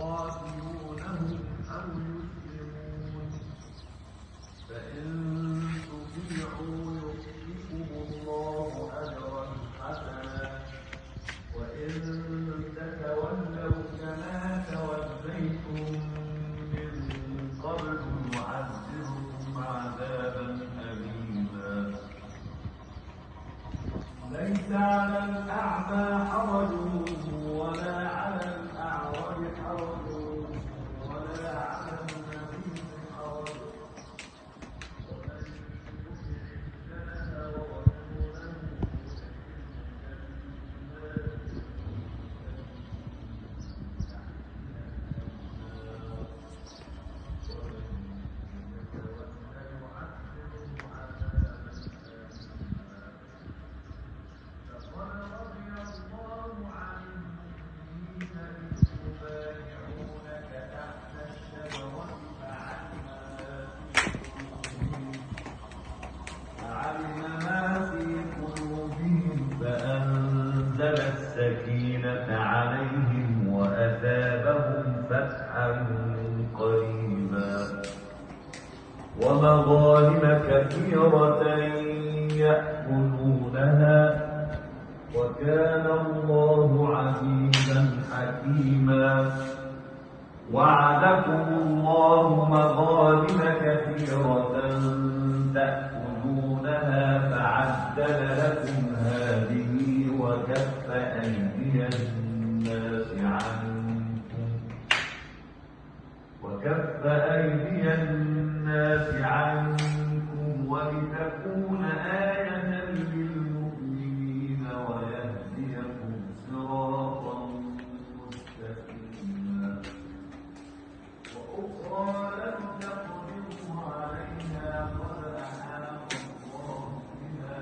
يقاتلونهم أو يسلمون فإن تطيعوا يؤتكم الله أجرا حسنا وإن تتولوا كما توليتم من قبل يعذبكم عذابا أليما ليس على الأعمى حرج ولا على الأعرج حرج ولا على المريض حرج ومن يطع الله ورسوله فأنزل السكينة عليهم وأثابهم فتحا قريبا ومغانم كثيرة يأكلونها وكان الله عزيزا حكيما وعدكم الله مغانم كثيرة تأكلونها فعجل لكم هذه وكف أيدي الناس عنكم ولتكون آية للمؤمنين ويهديكم صراطا مستقيما وأخرى لم تقدروا عليها قد أحاط الله بها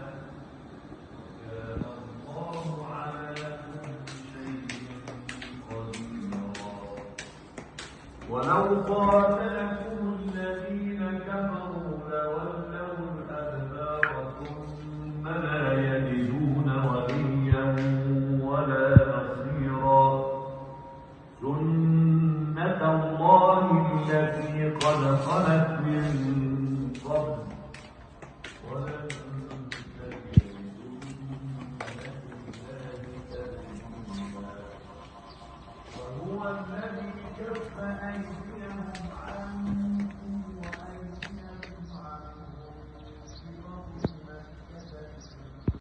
وكان الله على كل شيء قديرا ولو قاتلكم الذين كفروا لولوا الأدبار ثم لا يجدون وليا ولا نصيرا سنة الله التي قد خلت من قبل ولن تجد سنة الله تبديلا وهو الذي كف أيديهم